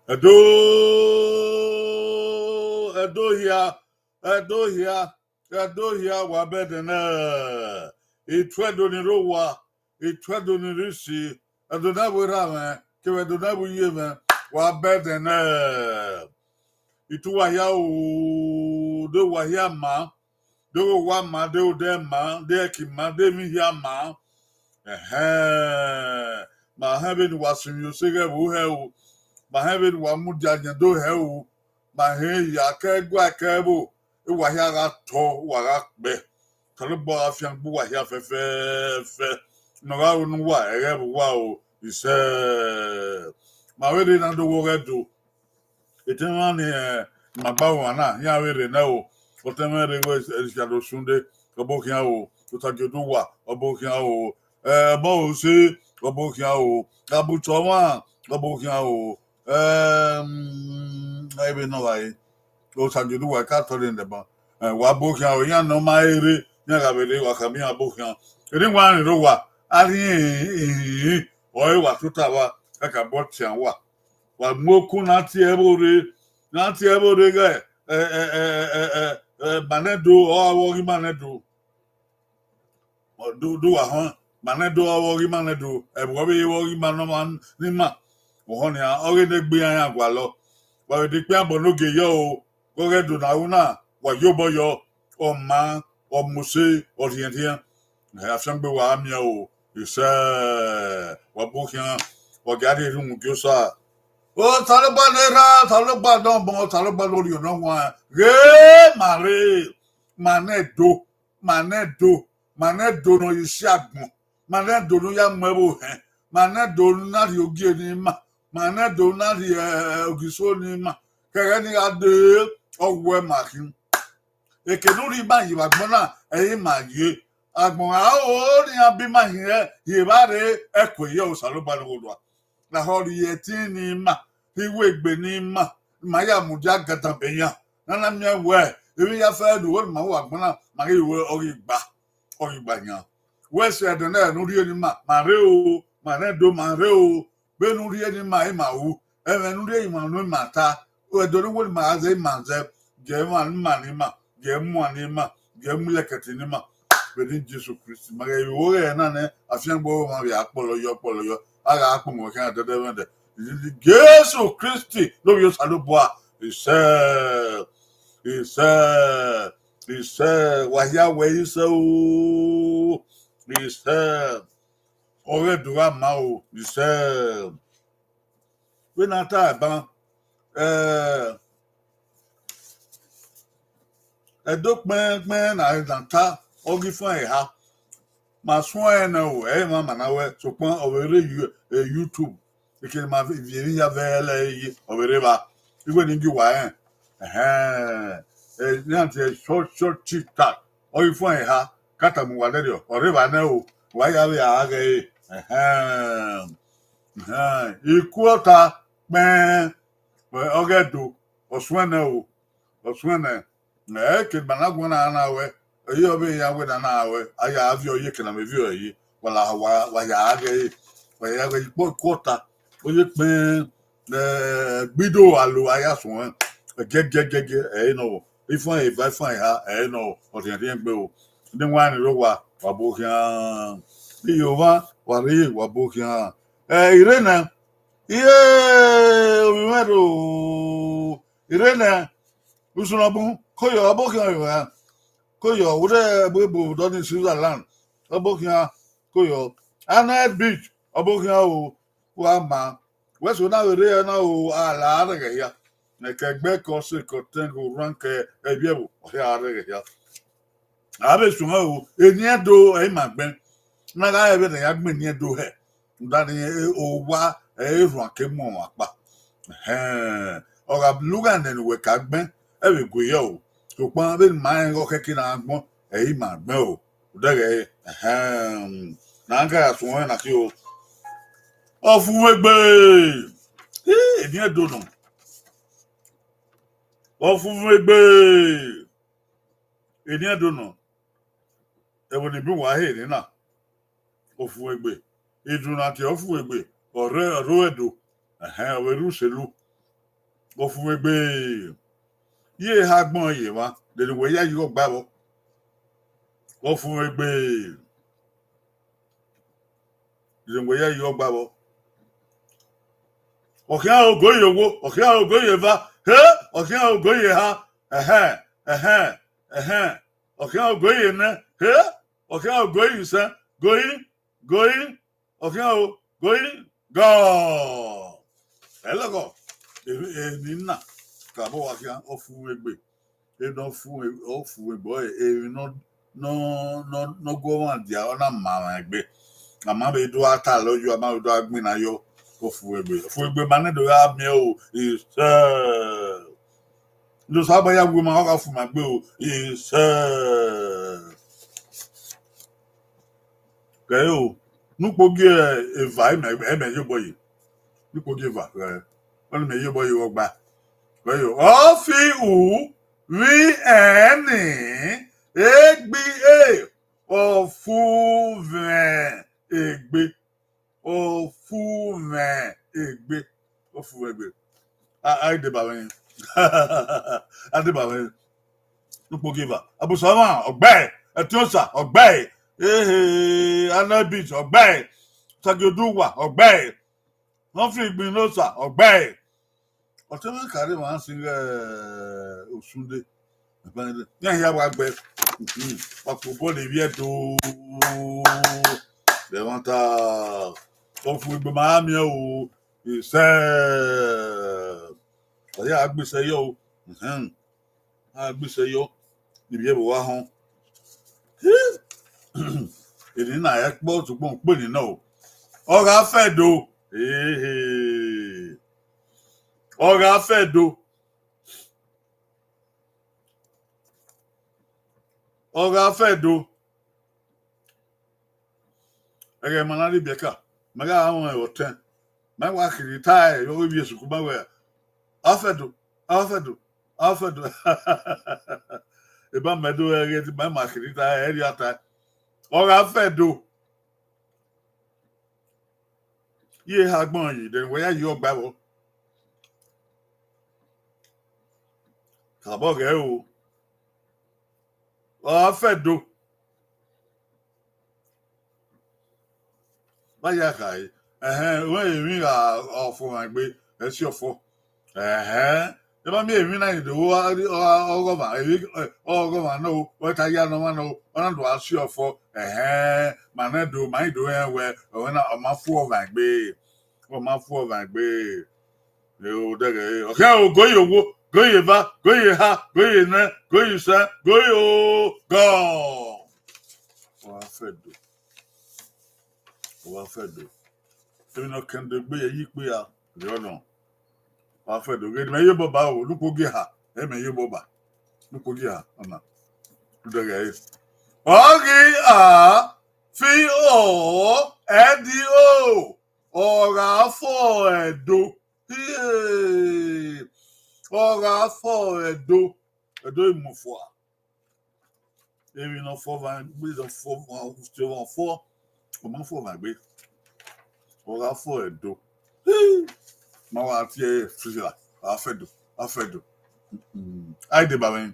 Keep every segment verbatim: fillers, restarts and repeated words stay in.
Ẹdo, Ẹdo hia, Ẹdo hia, Ẹdo hia, wa bẹdẹ nẹ. Ituẹdo ni rre owa, ituẹdo ni rre isi, Ẹdo ne vbe erha mwẹ kevbe Ẹdo ne vbe uyi mwẹ, wa bẹdẹ nẹ. Ituwa hia o, de owa hia ma, de owa ma, de odẹ ma, de ẹki ma, de emwi hia ma. Ẹhẹn, ma hẹn vbene uwa sinmwi ose ghẹ vbe ohẹ o, ma hẹn vbene uwa mudia yan do hẹ o, ma hẹn ya kẹ gua kẹ vbo, uwa hia gha tọ, uwa gha kpẹ. Osanobua gha fiangbe uwa hia fẹfẹfẹ, ne ọ gha ru ne uwa ẹghẹ vbe uwa o, isẹ. Ma vbe rre na do wo ghẹ do. Etẹn mwa ni, eh, ma gba vbe ọmwa na, iran vbe rre nẹ o. Ọtẹn mwẹ rre igho Richard Osunde, ọ bọ khian o. Osagie Oduwa, ọ bọ khian o. Eh, Ọbọrose, ọ bọ khian o. Abutu ọmwa, ọ bọ khian o. Em, ẹ i vbe nọ vbare, Osagie Oduwa ka tọrọ nẹ ban. Eh, wa bọ khian o, iran ne ọ ma rre, iran gha vbe rre, wa khama iran bọ khian. Eni wa rẹn rre owa, a rhie ihin, ọre wa tota vba, kakabọ tian uwa. Wa mu okun na tie ẹvbo rre, na tie ẹvbo rre ghẹ, eh, eh, eh, eh, eh, eh, Manẹdo, ọ gha vbe ọghe Manẹdo. Ọ do, do wa họn, Manẹdo ọ vbe ọghe Manẹdo, ẹvbo ọ vbe vbe ọghe ima ne ọmwa ni ima. Ohọn nian, ọghe ne egbe iran ya gualọ. Wa vbe dekpe abọ ne ogie yọ o, ghe ọghe Ẹdo ne a ru na, wa ye obọ yọ, ọ ma, ọ mose, ọ rhiẹnrhiẹn. Ẹ, afiangbe wa miẹn o, isẹ, wa bọ khian, wa gia rhie erhunmwu gie Osa. Osanobua ne erha, Osanobua ne ọmọ, Osanobua ne Orhiọn ne ọ huanrẹn, ghe ma rre, Manẹdo, Manẹdo, Manẹdo ne ọ ye isi agbọn, Manẹdo ne u ya mu ẹvbo hẹn, Manẹdo ne u na rhie ogie ne ima, Manẹdo ne u na rhie, eh, ogiso ne ima, kẹghẹ ne I gha dee, ọ wẹ ma khin. Eke ne u rhie ima ye vbe agbọn na, ẹ i re ima ye. Agbọn a ro ne iran ba ima hin rẹ, ye evba rre, ẹkue ye Osanobua ne Oghọdua. Lahọ rhie ẹtin ne ima, rhie iwegbe ne ima, ma ya mudia gadan be yan. Ne a na miẹn wẹ, emwi ya fẹ ne uwẹ ne ima ru vbe agbọn na, ma ghi ru ọghe gba, ọghe gba yan. Wẹ sẹ ẹdẹ nẹ ne u rhie ne ima, ma rre o, Manẹdo ma rre o, vbene u rhie ne ima, ima ru, ẹmwẹ ne u rhie ima ne ima ta, Ẹdo ne uwẹ ne ima gha zẹ, ima zẹ, gie emwa ne ima ne ima, gie muan ne ima, gie mu ilẹkẹtin ne ima. Vbene Jesu Kristi, ma ghẹ vbe ghẹ na nẹ, afiangbe ọmwa vbe a kpọlọ yọ, kpọlọ yọ, a gha kpọnmwẹ khian dẹdẹmwẹdẹ. Jesu Kristi ne ovbi Osanobua, isẹ, isẹ, Isẹ, wa hia wẹ isẹ o. Isẹ, ọghe Ẹdo gha ma o, isẹ. Vbene a ta ẹban, eh, Ẹdo kpẹnrẹn kpẹnrẹn na, na ta, ọ ghi fan eha. Ma suẹn nẹ o, ẹ i mwẹ ma na wẹ, sokpan ọ vbe rre You-, eh, YouTube. Ekene ma viọ emwi hia vbe ẹlẹ ye, ọ vbe rre evba. Iwẹ ne I gie uwa rẹn. Ẹhẹn. Eh, iran tie short, short, tic tac. Ọ ghi fan eha, ka tama uwa nẹrriọ, ọ rre evba nẹ o, wa ya vbe a ghe ẹre. Ẹhẹn. Ẹhẹn. Ikuota kpẹnrẹn, ọghe Ẹdo, ọ suẹn nẹ o, ọ suẹn nẹ. Ẹ ke ma na guan na na wẹ, ẹre ọ vbe ya wẹ na na wẹ, a ya viọ ye eke ne a vbe viọ ye, wa la, wa, wa ya ghe ẹre, wa ya ghe ikpọ ikuota, ọ ye kpẹnrẹn, eh, gbido alo a ya suẹn, gẹgẹgẹgẹ, ẹre nọ, ifan eva, ifan eha, ẹre nọ, ọ rhiẹnrhiẹn gbe o. Ne wa ni rre owa, wa bu khian. Iye omwa, wa rre, wa bu khian. Eh, I rre nẹ, iye ovbi mwẹ rro, I rre nẹ, usun nọ bun, koyọ, ọ bu khian rre evba. Koyọ, vbe odẹ ẹbọ ebo dọ ni Switzerland, ọ bu khian, koyọ. Arnett Beach, ọ bu khian o, wa ma. Wẹ so na vbe rre na o, a la rẹghẹ hia. Nẹ kẹ ẹgbẹ kẹ ọse kẹ ọtẹn kẹ orhuan kẹ ẹvbiẹvbo, ọ hia rẹghẹ hia. A vbe suẹn o, eni Ẹdo ẹ i ma gbẹn. Na gha rẹn vbene a ya gbẹn eni Ẹdo hẹ. Rhunmwuda ni, e, owa, ẹ i rhuan ke mu ọmwa kpa. Ẹhẹn. Ọ gha lugha nẹ ne uwẹ ka gbẹn, ẹ vbe gu yọ o. Sokpan vbene ma rẹn ighẹ ọ khẹke na gbọn, ẹ i ma gbẹn o. Odẹghẹ, ẹhẹn, na gha ya suẹn na kio. Ọfumwegbe. Ii, eni Ẹdo nọ. Ọfumwegbe. Eni Ẹdo nọ. Ẹvbo ne I bu uwa he eni na. Ọfumwegbe. Idunna tie Ọfumwegbe. Ọ rre, ọ rre Ẹdo. Ẹhẹn, ọ vbe rre Uselu. Ọfumwegbe. Iye eha agbọn ye emwa, de ne uwẹ ya yi igho gba vbọ? Ọfumwegbe. De ne uwẹ ya yi igho gba vbọ? Ọ khian ogo ye owo, ọ khian ogo ye eva, he, ọ khian ogo ye eha, ẹhẹn, ẹhẹn, ẹhẹn, ọ khian ogo ye enẹ, he, ọ khian ogo ye isẹn, goi, goi, ọ khian o, goi, gọ. Ẹlẹghọ, eni na, kabọ wa khian, Ọfumwegbe, eni Ọfu-, Ọfumwegbe, emwi nọ, nọ, nọ, nọ gu ọmwa dia, ọ na ma mwẹ egbe. A ma vbe do a ta lọ yọ, a ma vbe do a gbinna yọ, Ọfumwegbe. Ọfumwegbe ma nẹ do gha miẹn o, isẹ. Ne Osanobua ya wu ma, ọ gha fu ma gbe o, isẹ. Kẹ o, ne ukpogi eva, ẹmẹ, ẹmẹ ye obọ ye. Ne ukpogi eva, ẹ, ọnii mẹ ye obọ ye vbe ọgba. Kẹ o, ọ fi u vbi ẹnrẹn ni, egbe e, ọfumwẹ egbe. Ọfumwẹ egbe. Ọfumwẹ egbe. A, a deba mwẹ. A deba mwẹ. Ukpogieva. Abusa ọmwa, ọ gbe ẹe. Ẹtin Osa, ọ gbe ẹe. Ehe, Arnett Beach, ọ gbe ẹe. Sagioduwa, ọ gbe ẹe. Humphrey Igbinosa, ọ gbe ẹe. Ọtẹn mwẹ ka rre emwa sin ighẹ Osunde. Iran hia wa gbe. Mhm. Wa kpo bọọlụ ivbi Ẹdo. Ẹmwata. Ọfumwegbe ma miẹn o. Isẹ. Ọ ya gbe isẹ yọ o. Mhm. A gbe isẹ yọ, ne ivbi Ẹdo wa họn. Eni na ẹkpọ, sokpan ukpe ni nọ o. Ọ gha fẹ do. Ehe. Ọ gha fẹ do. Ọ gha fẹ do. Ẹghẹ ma na rhie ibiẹka, ma gha rọnrẹn vbe ọtẹn, ma wa kherhe ta ẹre vbe ovbi esuku, ma wẹ, "Afẹdo, afẹdo, afẹdo." Eba mẹ do ẹghẹ ma ma kherhe ta ẹre, ẹre a ta. Ọ gha fẹ do. Iye eha agbọn yi, then wẹ ya yi ọgba vbọ. Kabọ ghẹ o. Ọ fẹ do. Vba ya kha ẹre. Ẹhẹn, wẹ emwi gha ọfumwegbe, ẹsi ọfọ. Ẹhẹn, Emwa miẹn emwi na ni do ọghọmwa, emwi ọghọmwa nọ, ọ ta ya ne ọmwa nọ, ọ na do a si ọfọ, ẹhẹn, ma nẹ do, ma i do rẹn wẹ, ọ wẹ na, ọ ma fu ọmwa egbe, ọ ma fu ọmwa egbe. Odẹghẹ, ọ khian o, go ye owo, go ye eva, go ye eha, go ye enẹ, go ye isẹn, go ye ogọ. Ọ gha fẹ do, ọ gha fẹ do. Emwi ne ọ kẹn do egbe ye yi ikpia, rhiọnọ. Wa fẹ do ghe ne imẹ ye obọ ba o, ne ukpo gie ha, ẹ mẹ ye obọ ba, ne ukpo gie ha, ọna. Udẹghẹ ẹre. Ọ ghi a fi o, ẹdi o, ọ gha fọ Ẹdo. Hie, ọ gha fọ Ẹdo, Ẹdo i mu fua. Emwi ne ọ fọ ọmwa egbe, ọ fọ ọmwa, ọ fọ, ọ ma fọ ọmwa egbe. Ọ gha fọ Ẹdo. Hii, ma wa tie freezer, a fẹ do, a fẹ do. Mm, a i deba mwẹ,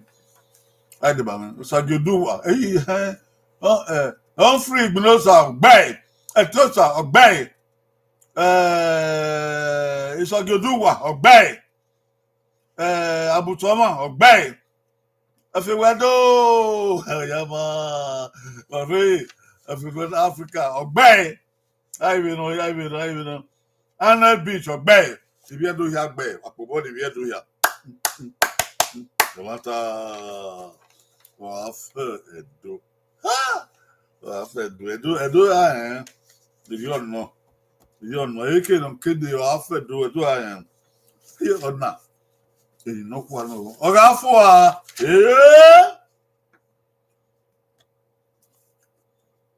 a i deba mwẹ. Osagie Oduwa, eyi hẹn, ọ, ẹ, Humphrey Igbinosa, ọgbẹe, Ẹtiosa, ọgbẹe, ẹ, Osagie Oduwa, ọgbẹe, ẹ, Abutuọmọ, ọgbẹe, Ẹfe wẹ do, ẹyama, ọre, Ẹfe wẹ Africa, ọgbẹe, a i vbe nọ, a i vbe nọ, a i vbe nọ. Anẹ Beach, ọgbẹe, ivbi Ẹdo hia gbe, akpobọ ne ivbi Ẹdo hia. Ẹmwata, wa fẹ Ẹdo. Ha! Wa fẹ Ẹdo, Ẹdo, Ẹdo ra rẹn, ivbi ọnọ. Iyọ nọ, eke nọ kede ọ a fẹ do ẹdua rẹn. Ọna, eni nọkhua nọ, ọ gha fua, ee,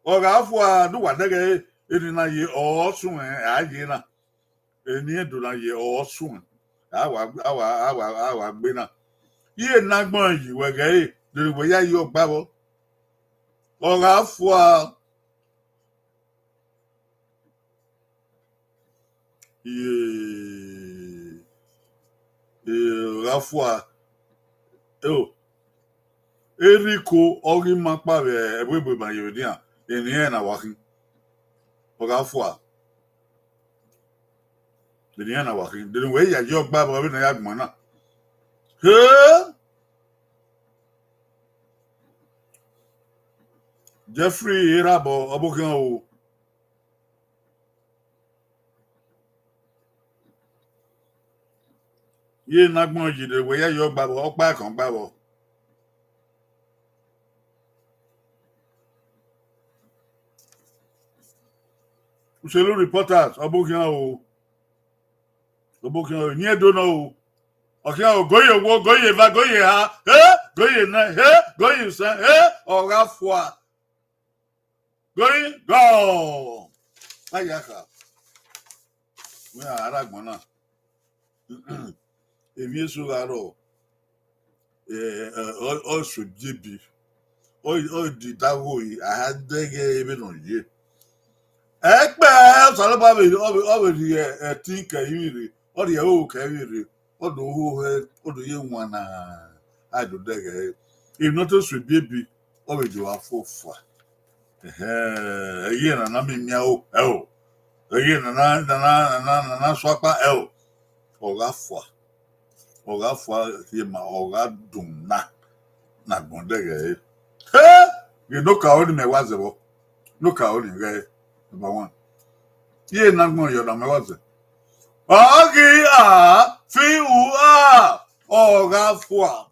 ọ gha fua, ne uwa dẹghẹ eni na ye ọ suẹn, a ye na, eni Ẹdo na ye ọ suẹn, a wa, a wa, a wa, a wa gbe na. Iye ne agbọn yi wẹ ghẹ re, rere wẹ ya ye ọgba vbọ, ọ gha fua. Iye, e, ọ gha fua, eo, erha iko ọ ghi ma kpa vbe ẹvbo ebo ma ye vbe nian, eni ẹnrẹn na wa khin, ọ gha fua, eni ẹnrẹn na wa khin, de ne uwẹ ya ye ọgba vbe ọvbe ne a ya gbọn na. He! Jeffrey Erhabọ, ọbokhian o. Iye ne agbọn yi rre, wẹ ya ye ọgba vbọ, ọkpa ẹkan gba vbọ. Uselu Reporters, ọbokhian o. Ọbokhian o, eni Ẹdo nọ o. Ọkhian o, go ye owo, go ye eva, go ye eha, he, go ye enẹ, he, go ye isẹn, he, ọ gha fua. Gori gọ. Ayakha. Wẹ a ra gbọn na. Emwi eso gha rrọọ, eh, eh, ọ, ọ so ebiebi. Ọ, ọ di dagho yi, a ha dẹghẹ vbene ọ ye. Ẹkpẹ Osanobua vbe, ọ vbe, ọ vbe rhie ẹtin kẹ ivbi rre, ọ rhie ẹhoho kẹ ivbi rre, ọ do ho hẹ, ọ do ye wan na, a do dẹghẹ. Emwi ne ọ te so ebiebi, ọ vbe do gha fo fua. Ẹhẹn, ẹyẹ na na miẹn miẹn o, ẹ o. Ẹyẹ na na, na na, na na, na na sua kpa, ẹ o. Ọ gha fua. Ọ gha fua rhie ma, ọ gha dun na, ne agbọn dẹghẹ ẹre. He! Ghe ne okaro ni mẹ wa zẹ vbọ. Ne okaro ni ghẹ, number one. Iye ne agbọn yọ na mẹ wa zẹ. Ọ ghi a fi u a, ọ gha fua.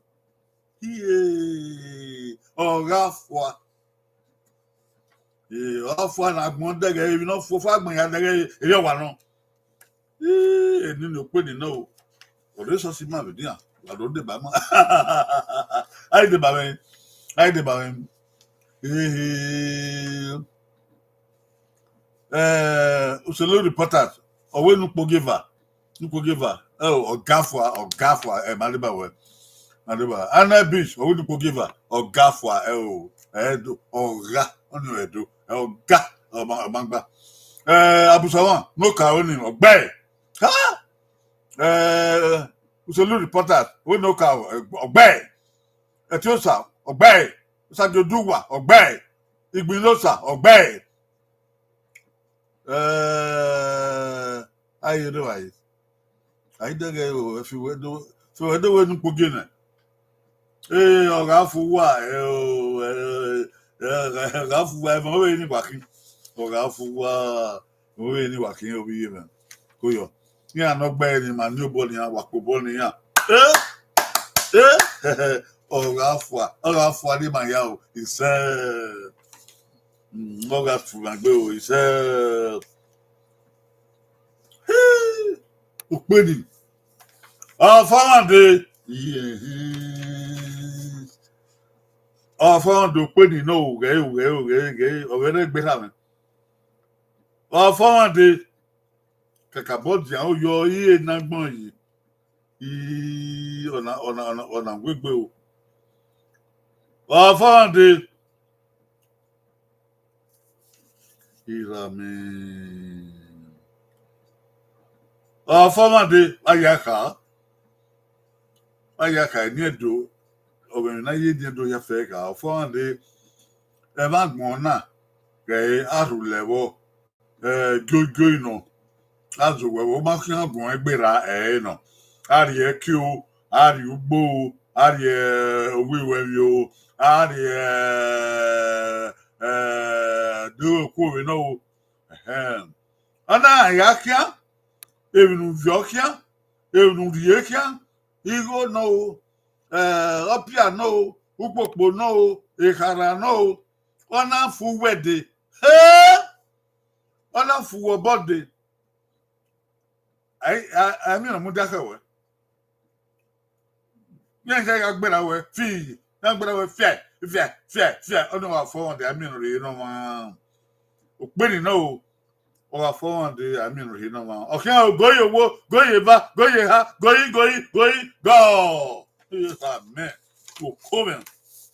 Iye, ọ gha fua. Ee, ọ fua ne agbọn dẹghẹ, emwi ne ọ fua, fua agbọn ya dẹghẹ, erriọ wa nọ. Ii, eni ne okpeni nọ o. Ọre sọsi ma vbe nian, wa do deba ma. A i deba mwẹ, a i deba mwẹ. Ehe. Eh, Uselu Reporters, ọ wẹ ne ukpogieva, ne ukpogieva, ẹ o, ọ gha fua, ọ gha fua, ẹ ma deba wẹ, ma deba. Anẹ Beach, ọ wẹ ne ukpogieva, ọ gha fua, ẹ o, ẹ do, ọ gha, ọni ẹ do, ẹ ọ gha, ọ ma, ọ ma gba. Eh, Abusawan, ne okaro ni, ọ gbe. Ha! Eh, Uselu Reporters, ọ wẹ ne okaro, ọ gbe. Ẹtiosa, ọ gbe. Osagie Oduwa, ọ gbe. Igbinosa, ọ gbe. Eh, a i re evbare. A i dẹghẹ o, ẹfe wẹ do, Ẹdẹ wẹ ne ukpogie nẹ. Ee, ọ gha fu uwa, ẹ, o, ẹ, ẹ, ọ gha fu uwa, ẹmwẹ ọvbehe ni wa khin. Ọ gha fu uwa, ẹmwẹ ọvbehe ni wa khin, ovbi iye mwẹ. Ko yọ. Iran ne ọ gbe ẹre ni ma ni obọ ne iran, wa kpe obọ ne iran. Ee, ee, ọ gha fua, ọ gha fua ne ima ya o, isẹ. Mm, ọ gha fu ma gbe o, isẹ. Ukpeni. Ọfọmwande. Ọfọmwande ukpeni nọ, ughẹ, ughẹ, ughẹ, ughẹ, ọ vbe rre egbe kha mwẹ. Ọfọmwande. Kakabọ dian u yọ, iye ne agbọn yi. I, ọna, ọna, ọna, ọna wegbe o. Ọfọmwande. Iramẹ. Ọfọmwande, a ya kha. A ya kha, eni Ẹdo, ọ vbe emwi ne a ye eni Ẹdo ya fẹ kha. Ọfọmwande, ẹmwẹ agbọn na, ghẹ a rhulẹ vbọ, eh, giogio nọ. A zẹ owẹ vbe ọ ma khian guan egbe ra ẹre nọ. A rhie ẹki o, a rhie ugbo o, a rhie owiwẹvbi o, a rhie, eh, do okuo vbe nọ o. Ẹhẹn. Ọ na ya khian, emwi ne u viọ khian, emwi ne u rhie khian, igho nọ o, eh, ọpia nọ o, ukpokpo nọ o, ekharha nọ o, ọ na fu uwẹ dee. He! Ọ na fu uwẹ obọ dee. Ai, a, a miẹn ne ọ mudia khẹ wẹ. Iran gha gberra wẹ, fi, iran gberra wẹ, fiẹ, fiẹ, fiẹ, fiẹ, ọ na wa fọ ọmwa dee, a miẹn ne ọ rhie ne ọmwa. Ukpeni nọ o, ọ wa fọ ọmwa dee, a miẹn ne ọ rhie ne ọmwa. Ọ khian o, go ye owo, go ye eva, go ye eha, go yi, go yi, go yi, gọ. Amen. Oko mwẹ.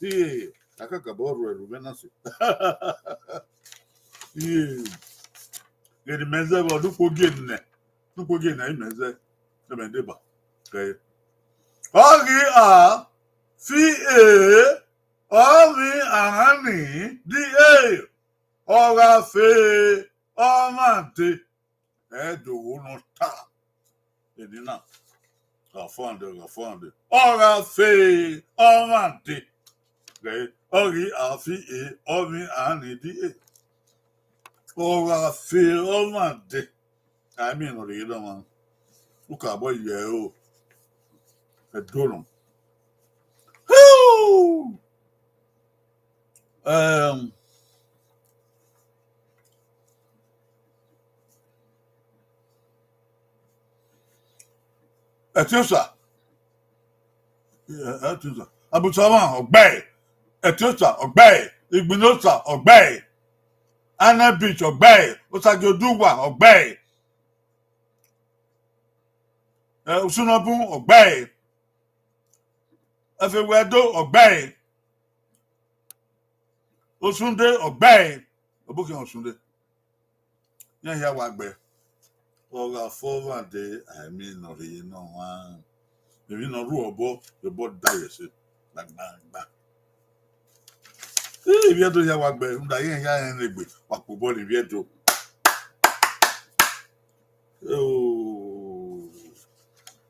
Iye, a ka gabọ rhuẹ ru mwẹ na so. Iye. Ghenẹ mẹ zẹ vbe ọdukpo gie nẹ, ọdukpo gie nẹ, imẹ zẹ, ẹmwẹ deba. Kẹ. Ọ ghi a fi e, ọ ghi ahan ni di e, ọ gha fe ọmwa dee. Ẹ do wo nọ ta. Eni na, gha fọ ande, gha fọ ande. Ọ gha fe ọmwa dee. Ghẹ, ọ ghi a fi e, ọ ghi ahan ni di e. Ọ gha fe ọmwa dee. A miẹn ne ọ rhie ne ọmwa. U ka bọ yẹ o. Ẹdorọn. Hoo! Ẹm, Ẹtiosa. Ẹ, Ẹtiosa. Abusawan ọgbẹe. Ẹtiosa ọgbẹe. Igbinosa ọgbẹe. Anabich ọgbẹe. Osagiodugha ọgbẹe. Ẹ, Usunobun ọgbẹe. Ẹfewẹdo ọgbẹe. Osunde ọgbẹe. Ọbokhian Osunde. Iran hia wa gbe. Ọ gha fọ ọmwa dee, a miẹn ne ọ rhie ne ọmwa. Emwi ne ọ ru obọ, obọ da ye ẹse. Gbagbagba. Ivbi Ẹdo hia wa gbe, rhunmwuda iran hia rẹn ne egbe, wa kpe obọ ne ivbi Ẹdo. Oh.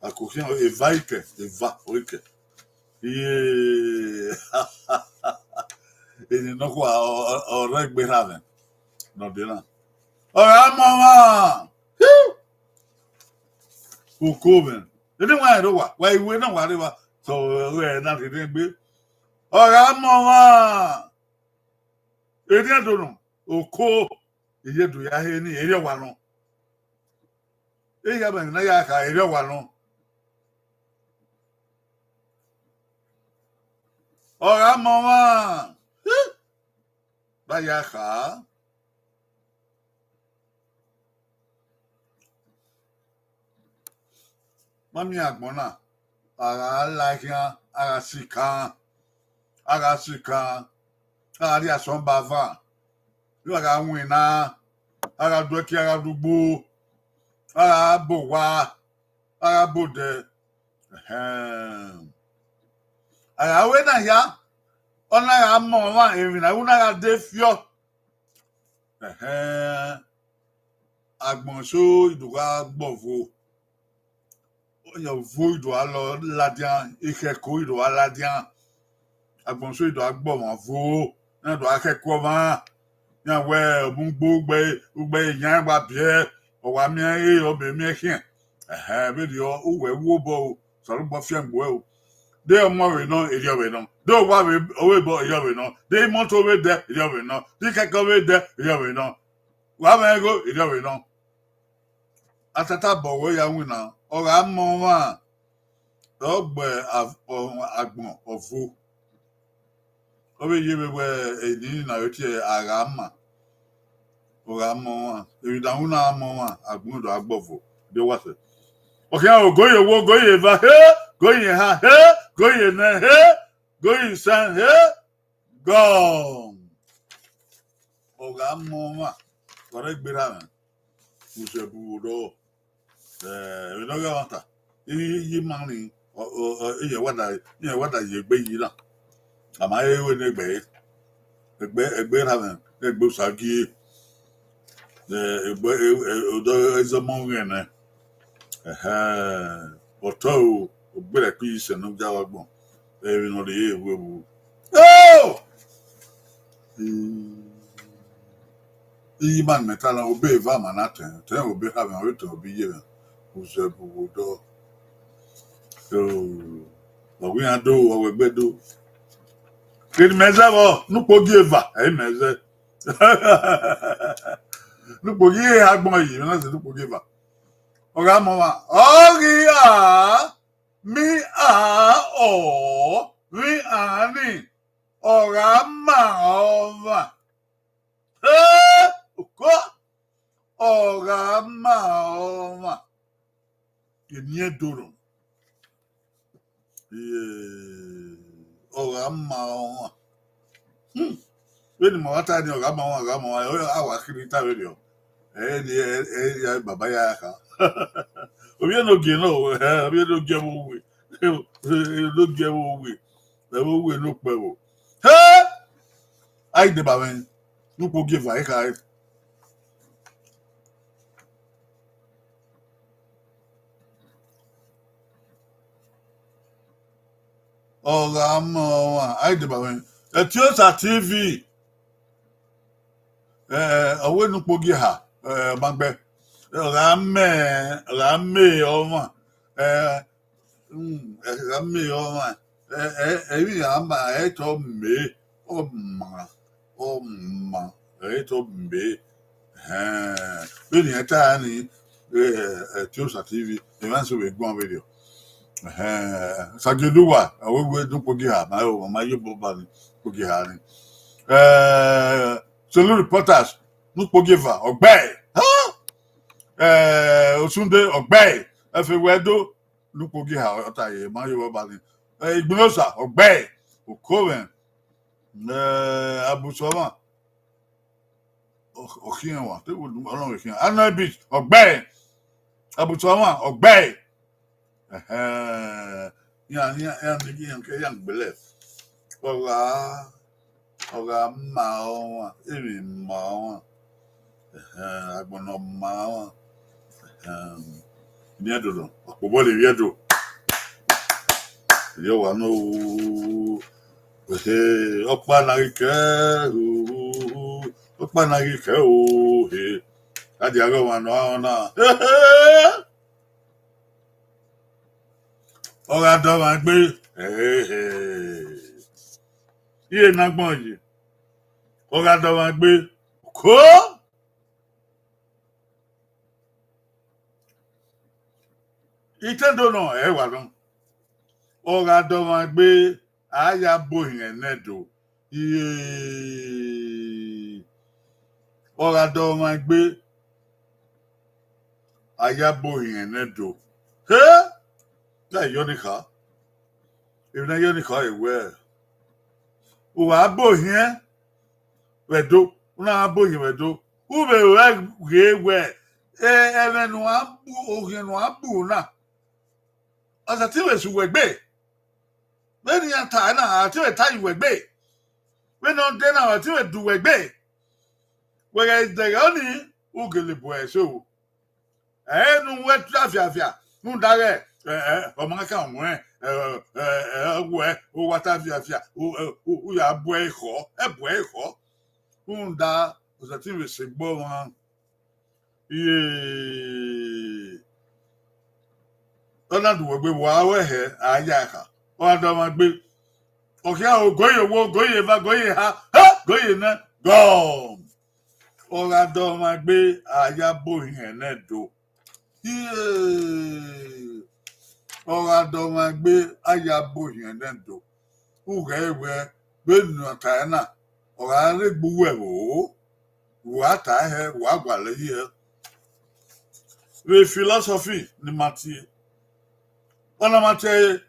Akokhian eva ikẹ, eva ikẹ. Iye. Eni nọkhua ọ, ọ, ọ rre egbe rha mwẹ. Ne ọ de na. Ọ gha mọ ọmwa. Uko mwẹ. Eni wa rre owa, wa iwe na wa rre owa. So, ẹ na rhie egbe. Ọ gha mọ ọmwa. Eni Ẹdo nọ, oko, iye do ya he ni, erriọ wa nọ. Eya mẹ na ya kha, erriọ wa nọ. Ọ gha mọ ọmwa, ba ya kha. Ma miẹn agbọn na, a gha la khian, a gha sikan, a gha sikan, a gha rhie asọn ba van, a gha winna, a gha du ẹki, a gha du ugbo, a gha bọ owa, a gha bọ odẹ. Ẹhẹn. A gha ru ena hia, ọ na gha mọ ọmwa emwi ne a ru na gha de fiọ. Ẹhẹn. Agbọn eso i do gha gbọvo. Ọvo i do gha ladian, ikhẹko i do gha ladian, agbọn eso i do gha gbe ọmwa vo, iran do gha khẹko ọmwa, iran wẹ, ọmọ ugbo ugbe, ugbe iran wa biẹ, ọ wa miẹn ẹre, ọ mẹ miẹn khian. Ẹhẹn, vberriọ uwẹ wu obọ o, Osanobua fiangbe uwẹ o. De ọmọ vbe nọ, erriọ vbe nọ. De owa vbe, ọ vbe bọ, erriọ vbe nọ. De imọto vbe dẹ, erriọ vbe nọ. De ikẹkẹ vbe dẹ, erriọ vbe nọ. Wa mwẹ igho, erriọ vbe nọ. Atata bọ wẹ ya winna, ọ gha mọ ọmwa, ọ gbe a-, ọ-, agbọn ọvo. Ọ vbe ye vbe wẹ eni na vbe tie a gha ma, ọ gha mọ ọmwa, emwi ne a winna gha mọ ọmwa, agbọn do gha gbe ọvo, de wa sẹ. Ọ khian, ogoye owa, ogoye eva, he, ogoye eha, he, ogoye isan, he, gọm. Ọ gha mọ ọmwa, ọ rre gberra mwẹ, uzẹ bu wo dọ. Eh, vbene ọ ghi ẹmwata, iye ima ni, ọ, ọ, ọ, iye wa da, iye wa da ye egbe yi na. A ma he ru ne egbe, egbe, egbe erha mwẹ, egbe Osagie, eh, egbe, eh, eh, odọ Ezọmọ Ghẹnẹ. Ẹhẹn, ọtọ o, ogberẹkpi sẹ ne ọ ya vbe agbọn, emwi ne ọ rhie ru evbu. Oh! Iye ima ni mẹ ta na, obọ eva ma na tẹn, tẹn obọ erha mwẹ, ọ vbe tẹn obọ iye mwẹ, uzẹ bu wo dọ. So, ọ wẹ iran do, ọ wẹ egbe do. Kene imẹ zẹ vbọ, ne ukpogi eva, ẹ i mẹ zẹ. Ne ukpogi eha agbọn yi, na sẹ ne ukpogi eva. Ọ gha mọ ọmwa, ọ ghi a, mi a, ọ, vbe iran ni, ọ gha ma ọmwa. He, okọ, ọ gha ma ọmwa. Eni Ẹdo nọ. Iye, ọ gha ma ọmwa. Hmm. Vbene ima wa ta ni, ọ gha ma ọmwa, ọ gha ma ọmwa, a wa khin ta vberriọ. Ẹ ni, ẹ, ẹ, ya baba ya kha. Ovbi enogie nọ, ẹ, ovbi enogie vbe uwe. Enogie vbe uwe. Ẹ vbe uwe ne okpẹvbo. He! A i deba mwẹ, ne ukpogi eva i khare. Ọ gha mọ ọmwa, a i deba mwẹ. Etiosa T V, eh, ọ wẹ ne ukpogi eha, eh, ọ ma gbe. Ọ gha mẹ, ọ gha mẹ ọmwa, eh, mm, ọ gha mẹ ọmwa, eh, eh, emwi a ma, ẹ i tọ mẹ, ọ ma, ọ ma, ẹ i tọ mẹ. Ẹhẹn, vbene iran ta ni, eh, Etiosa T V, emwa eso vbe guan vberriọ. Ẹhẹn, Sagieduwa, ọ wẹ ne ukpogi eha, ma, ọ ma ye obọ ba ni, ukpogi eha ni. Eh, Solu Reporters, ne ukpogi eva, ọ gbe. Ha? Eh, Osunde, ọ gbe. Efe wẹ do, ne ukpogi eha, ọ ta ye, ma ye obọ ba ni. Eh, Igbinosa, ọ gbe. Okomwẹ, eh, Abusuọmwa, ọ, ọ khian wa, te wo, ọ nọ vbe khian. Anọ Beach, ọ gbe. Abusuọmwa, ọ gbe. Ẹhẹn, iran, iran, iran, iran, iran gbele. Ọ gha, ọ gha ma ọmwa, emwi ma ọmwa. Ẹhẹn, agbọn ne ọ ma ọmwa. Ẹhẹn, eni Ẹdo nọ, ọkpobọ levbi Ẹdo. Erriọ wa nọ o. Ehe, ọkpa na ghi kẹ o, ọkpa na ghi kẹ o, he. A dia ghe ọmwa nọ, a na. Ọ gha dọmwa egbe, ehe. Iye ne agbọn ye. Ọ gha dọmwa egbe. Ko! Itẹndo nọ, ẹ wa nọ. Ọ gha dọmwa egbe, a ya bo ohiẹn ne Ẹdo. Iye, ọ gha dọmwa egbe, a ya bo ohiẹn ne Ẹdo. He! Ta yọ ni kha. Emwi ne a yọ ni kha ẹre wẹẹ, u gha bo ohiẹn vbe Ẹdo, u na gha bo ohiẹn vbe Ẹdo, u vbe rẹn ghe wẹẹ, e, ẹmwẹ ne uan bu, ohiẹn ne uan bu na, ọ sẹtin vbe sẹ uwẹ egbe. Vbene iran ta na, a te vbe ta ye uwẹ egbe. Vbene ọ dee na, ọ te vbe du uwẹ egbe. Wẹ ghẹ dẹghe ọnii, u gele bu ẹre ẹse o. Ẹ i re ne uwẹ ta fiafia, rhunmwuda ghẹ, ẹ, ẹ, ọ ma khian wọn, ẹ, ẹ, ẹ, wẹ, u wa ta fiafia, u, ẹ, u, u ya bu ẹre khọ, ẹ bu ẹre khọ. Rhunmwuda, ọsẹtin vbe sẹ egbe ọmwa, iye, ọ na du wẹ gbe, wa ru ẹhẹ, a ya ẹkha, ọ gha da ọmwa egbe. Ọ khian ogoye owo, ogoye eva, ogoye eha, ha, ogoye nẹ, gọm. Ọ gha da ọmwa egbe, a ya bu ohiẹn nẹ do. Iye, ọ gha da ọmwa egbe, a ya bu ohiẹn nẹ do. U ghẹ wẹ, vbene a ta ẹre na, ọ gha rre egbe uwẹ vbo, wa ta ẹhẹ, wa gualọ yi hẹ. Vbe philosophy ne ima tie, ọna ma tie,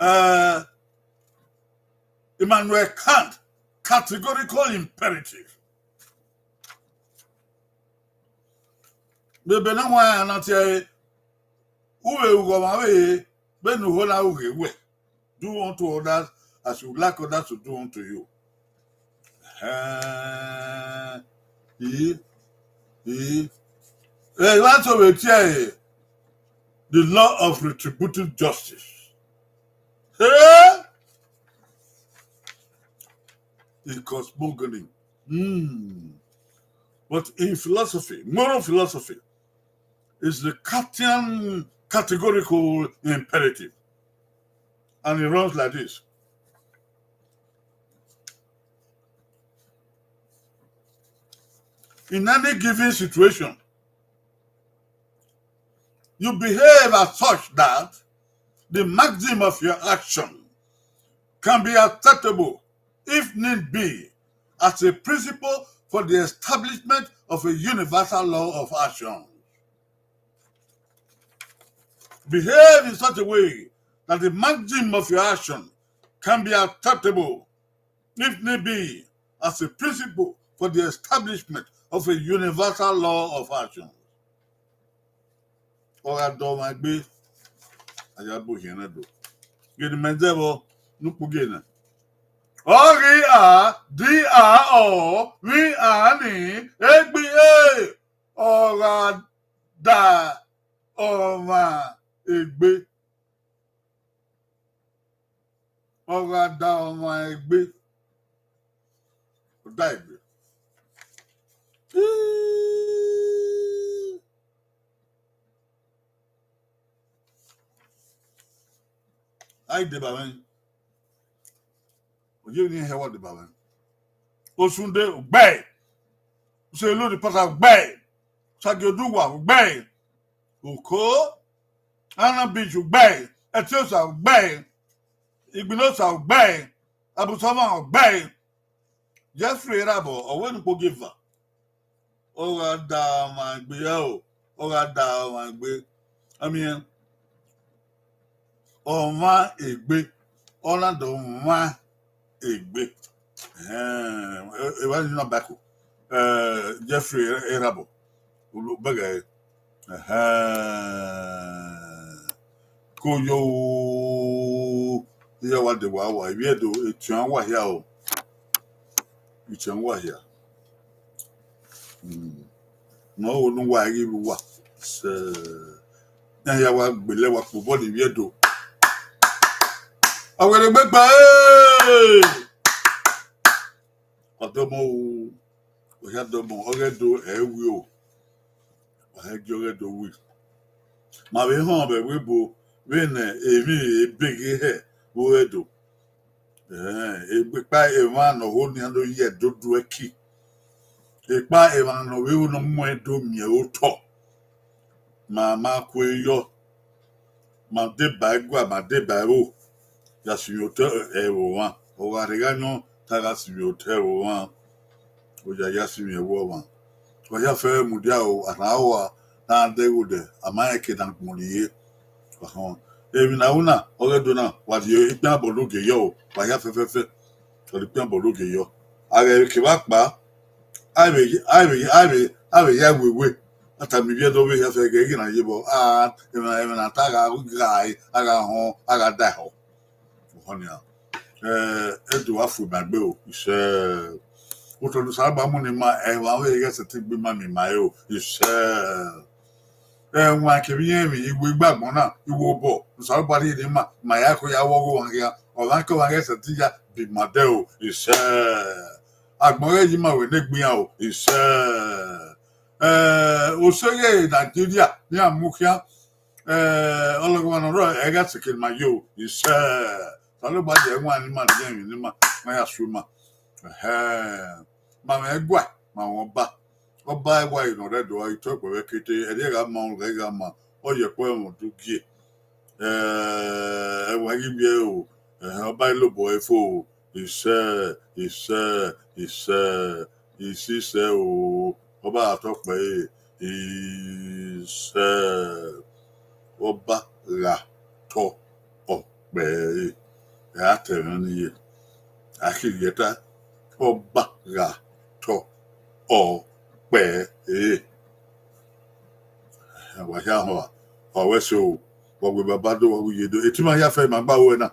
eh, Immanuel Kant, categorical imperative. Vbe ebe ne a wan na tie ẹre, u vbe ru ọmwa vbe, vbene u ho na ru ghe wẹ, do unto others as you like others to do unto you. Ẹhẹn. I, i, ẹ, I want to tie ẹre, the law of retributive justice. Hey! In cosmogony. Hmm. But in philosophy, moral philosophy, is the Kantian categorical imperative. And it runs like this. In any given situation, you behave as such that the maxim of your action can be acceptable, if need be, as a principle for the establishment of a universal law of action. Behave in such a way that the maxim of your action can be acceptable, if need be, as a principle for the establishment of a universal law of action. Ọ gha da ọmwa egbe, a ya bu ohiẹn nẹ do. Ghe ne imẹ zẹ vbọ ne ukpughe na. Ọ ghi a, di a, ọ, vbi a ni, egbe e, ọ gha da ọmwa egbe. Ọ gha da ọmwa egbe. Ọ da egbe. A i deba mwẹ. Oye ni hẹ wa deba mwẹ. Osunde, ugbẹe. Uselori pata, ugbẹe. Sagioduwa, ugbẹe. Oko, Ana Beach, ugbẹe. Ẹtiosa, ugbẹe. Igbinosa, ugbẹe. Abusọmwa, ugbẹe. Jeffrey Erabọ, ọ wẹ ne ukpogieva. Ọ gha da ọmwa egbe ya o, ọ gha da ọmwa egbe. Amiẹn, ọmwa egbe, ọ na da ọmwa egbe. Ẹhẹn, e, evba ni na bako. Eh, Jeffrey Erabọ, bẹghe, ẹhẹn, ko yo, iye wa de wa wa, ivbi Ẹdo, etian wa hia o. Etian wa hia. Mm. Ne ọ ho ne uwa i ghi vbe uwa. Sẹ, iran ya wa gbele wa kpobọ ne ivbi Ẹdo. Ọwẹrẹgbe gba, eh! Ọdọmọ o, ọ hia dọmọ, ọghe Ẹdo ẹ i wi o. Wa hẹ gie ọghe Ẹdo wi. Ma vbe họn vbe ẹvbo ebo vbene emwi ebe ghi hẹ vbe ọghe Ẹdo. Ẹhẹn, egbe ekpa emwa ne ọ ho nian do ye Ẹdo do ẹki. Ekpa emwa ne ọ vbe ru ne ọ mu Ẹdo miẹn otọ. Ma ma kue yọ. Ma deba ẹguae, ma deba ẹvbo. Ya sinmwi otọ ẹvbo mwa. Ọ gha rhe gha yọn, te a gha sinmwi otọ ẹvbo mwa. Ọ ya ya sinmwi ẹvbo mwa. Ọ ya fẹ mudia o, arhan ua na dẹ igho dẹ, a ma rẹn eke ne agbọn rhie. Ọhọn. Emwi ne a ru na, ọghe Ẹdo na, wa rhie ikpian bọ ne ogie yọ o, wa hia fẹfẹfẹ. Wa rhie ikpian bọ ne ogie yọ. A ghẹ kevbe akpa, a vbe, a vbe, a vbe, a vbe ya wewe. A tama ivbi Ẹdo vbe hia fẹ ghe ghi na ye vbọ. A, emwi na, emwi na ta gha gha, a gha họn, a gha da ehọ. Ọhọ nian. Eh, Ẹdo wa fu ima egbe o, isẹ. Otọ ne Osanobua mu ne ima, ẹmwẹ vbe ighẹ sẹtin gbe ima miẹn ima ẹre o, isẹ. Ẹwaẹn kevbe irẹn emwi, iwe igbagbọn na, iwe obọ, Osanobua rhie ne ima, ma ya kho ya wọ ọghe ọmwa khian, ọmwa ke ọmwa ghẹ sẹtin ya bi ima dẹ o, isẹ. Agbọn ghẹ yi ima vbe ne egbe iran o, isẹ. Eh, oseghe Nigeria ne iran mu khian, eh, ọlọghọmwa ne ọ rrọọ ẹghẹ seke ne ima ye o, isẹ. Osanobua ye ẹwaẹn ne ima, rhie emwi ne ima, ma ya suẹn ima. Ẹhẹn. Ma mwẹ ẹguae, ma mwẹ ọba. Ọba ẹwaẹn ne ọ rre Ẹdo, ọ i tọ kpẹ vbe kete, ẹrriẹ gha ma, ọrhunmwuda gha ma, ọ ye ẹkpo ẹmwẹ udu gie. Eh, ẹwaẹn ghi vbiẹ o, ẹhẹn, ọba i lobọ ẹre fo o, isẹ, isẹ, isẹ, isisẹ o, ọba gha tọ kpẹ ẹre, isẹ, ọba gha tọ ọ kpẹ ẹre, ẹ ra ta ẹmwẹ nii ye, a khin rhie ta, ọba gha tọ ọ kpẹ ẹre. Wa hia họn, wa wẹ ẹse o, wa wẹ baba do, wa wẹ iye do, etima hia fẹ ima gba ruẹ na,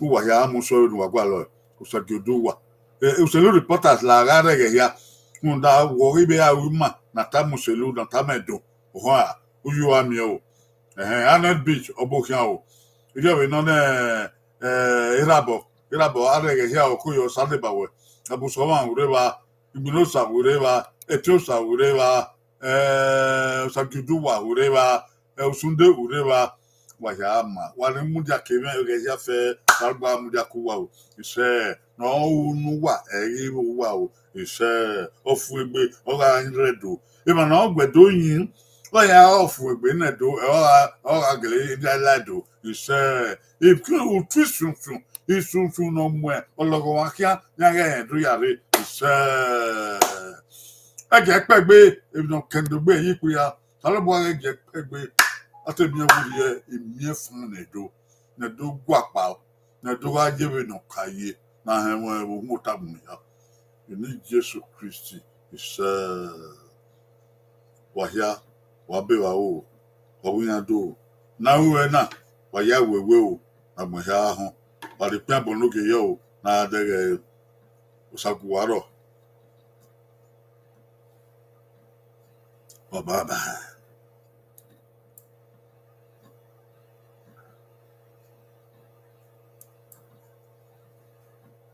uwa hia mu sẹ ọre ne uwa gualọ, Osagie Oduwa. Eh, Uselu Reporters la gha rẹghẹ hia, rhunmwuda wẹ ọghe vbe a ru ima ne a tama Uselu, ne a tama Ẹdo, ohọn a, uyi uwa miẹn o. Ẹhẹn, Arnold Beach, ọ bu khian o. Erriọ vbe nọ nẹ, eh, Irabọ, Irabọ a rẹghẹ hia, ọkọ yọ Osanobua wẹ, Abusọmwa u rre evba, Igbinosa u rre evba, Ẹtiosa u rre evba, eh, Osagie Oduwa u rre evba, eh, Usunde u rre evba, wa hia ma, wa ne mudia ke mwẹ ẹghẹ hia fẹ, Osanobua mudia ke uwa o, isẹ, ne ọ ru ne uwa, ẹ i ghi vbe uwa o, isẹ, ọfumwegbe, ọ gha rre Ẹdo, emwa ne ọ gu Ẹdo yin, ọ ya ọfumwegbe ne Ẹdo, ọ gha, ọ gha gele la Ẹdo, isẹ, utu isunsun, isunsun ne ọ mu ọlọghọmwa khian, ne a ghẹ rẹn do ya rre, isẹ. Ẹ gie kpẹgbe, emwi ne ọ kẹn do gbe ye ikpia, Osanobua ghẹ gie kpẹgbe, a te miẹn vberriọ imiẹnfan ne Ẹdo, ne Ẹdo guakpao, ne Ẹdo gha ye vbene ọ ka ye, ne a họn ẹmwẹ vbe uhunmwu ota mu hia. Vbe eni Jesu Kristi, isẹ. Wa hia, wa be evbare o, wa ru iran do o. Ne a ru ẹre na, wa ya wewe o, ne agbọn hia gha họn, wa rhie ikpian bọ ne ogie yọ o, ne a dẹghẹ Osa gu uwa rrọọ. Bye bye.